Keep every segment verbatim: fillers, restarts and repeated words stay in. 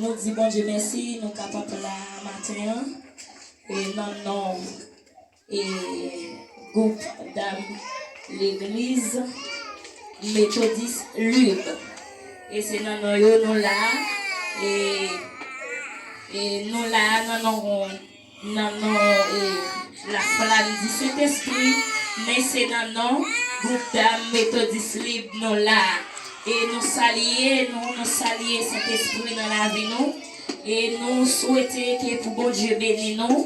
Nou di Bondye mèsi, nou kapab la maten an. E nan non e gwoup dam legliz Metodis Lib. E se nan non yo nou la. E, e nou la nan non, nan non e laflam di Sentespri, men se nan non gwoup dam Metodis Lib nou la. E nou salye, nou, nou salye Sentespri nan lavi nou. E nou swete ke pou Bondye beni nou.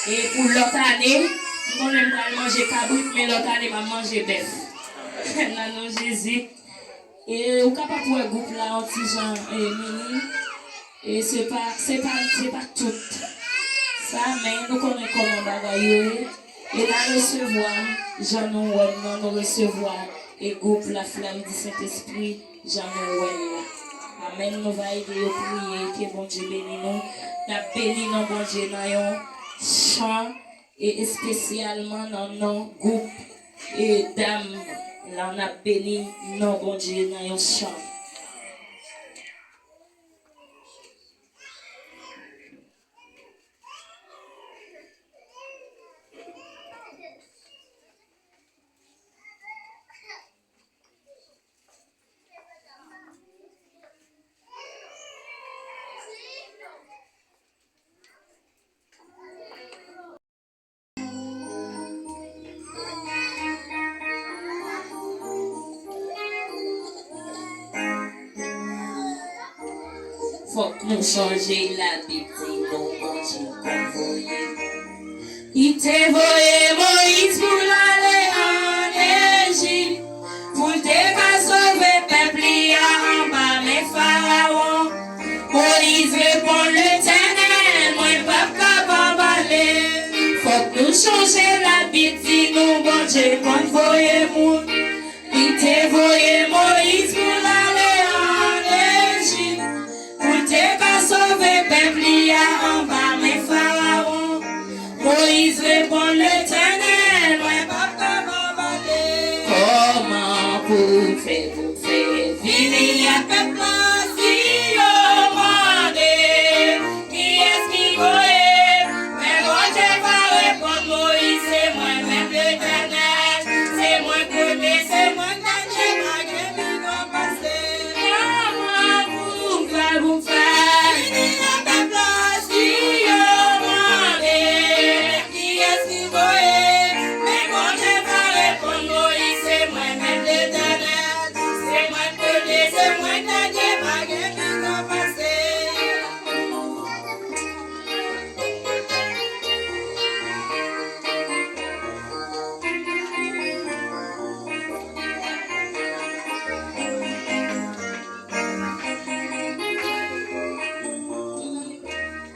E pou lòt ane, m konnen m pral manje kabrit, men lòt ane m ap manje bèf. Nan non Jezi. E ou kapab wè gwoup la yon ti jan e mini. E se pa, se pa, se pa tout sa, men nou konnen kòman bagay yo ye. E n a resevwa m jan nou wè m nan, nou resevwa e gwoup laflam di Sentespri jan nou wè l la. Amèn. Nou va ede yo priye, ke Bondye beni nou. N ap beni non Bondye nan yon chan, e espesyalman nan non gwoup e dam la, n ap beni non Bondye nan yon chan. Fòk nou chonje Labib di nou Bondye konn voye. Li te voye Moyiz pou l ale ann Ejip, pou l te ka sove pèp li a anba men Farawon. Moyiz reponn Letènèl, mwen p ap kapab ale. Fòk nou chonje Labib di nou Bondye konn voye moun. Li te voye Moyiz pou l ale ann Ejip, pou l te ka sove pèp li a anba men Farawon. Moyiz reponn Letènèl, mwen p ap kapab ale. Kòman pou m fè pou m fè vini ak pèp la si yo mande kiyès ki voye m? Men Bondye va reponn Moyiz, se mwen menm Letènèl, se mwen premye, se mwen dènye, pa gen pi gran pase. Kòman pou m fè pou m fè vini ak pèp la si yo mande kiyès ki voye m? Men Bondye va reponn Moyiz, se mwen menm Letènèl, se mwen premye, se mwen dènye, pa gen pi gran pase.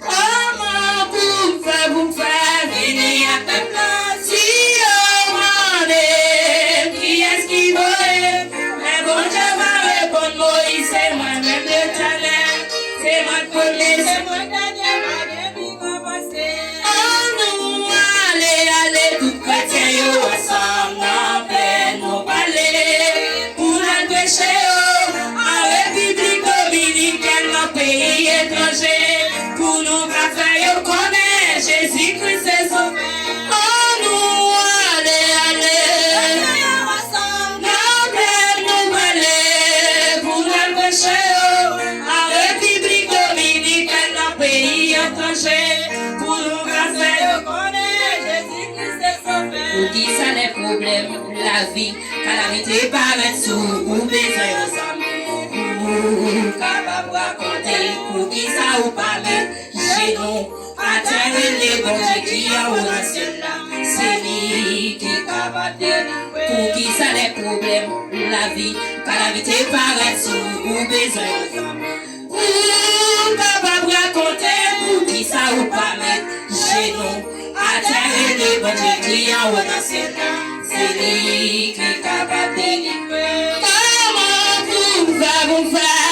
Kòman pou m fè pou m fè vini ak pèp la si yo mande m kiyès ki voye m? Men Bondye va reponn Moyiz, se mwen menm Letènèl, se mwen premye, se mwen dènye, pa gen pi gran pase. Ann nou ale, ale, tout kretyen yo ansanm nan plèn nou prale pou n al preche yo an Repiblik Dominikèn, nan peyi etranje, pou nou ka fè yo konnen Jezi Kris se Sovè. Ann nou ale, ale, nan plèn nou prale pou n al preche yo an Repiblik Dominikèn, nan peyi etranje, pou nou ka fè yo konnen Jezi Kris se Sovè. Poukisa lè pwoblèm lavi, kalamite parèt sou ou, ou bezwen yon zanmi pou ou kapab rakonte? Poukisa ou pa met jenou atè, rele Bondye ki anwo nan syèl la, se li ki kapab delivre? Poukisa lè pwoblèm lavi, kalamite parèt sou ou, ou bezwen yon zanmi pou ou kapab rakonte? Poukisa ou pa met jenou atè, rele Bondye ki anwo nan syèl la, se li ki kapab delivre? Kòman pou m fè pou m fè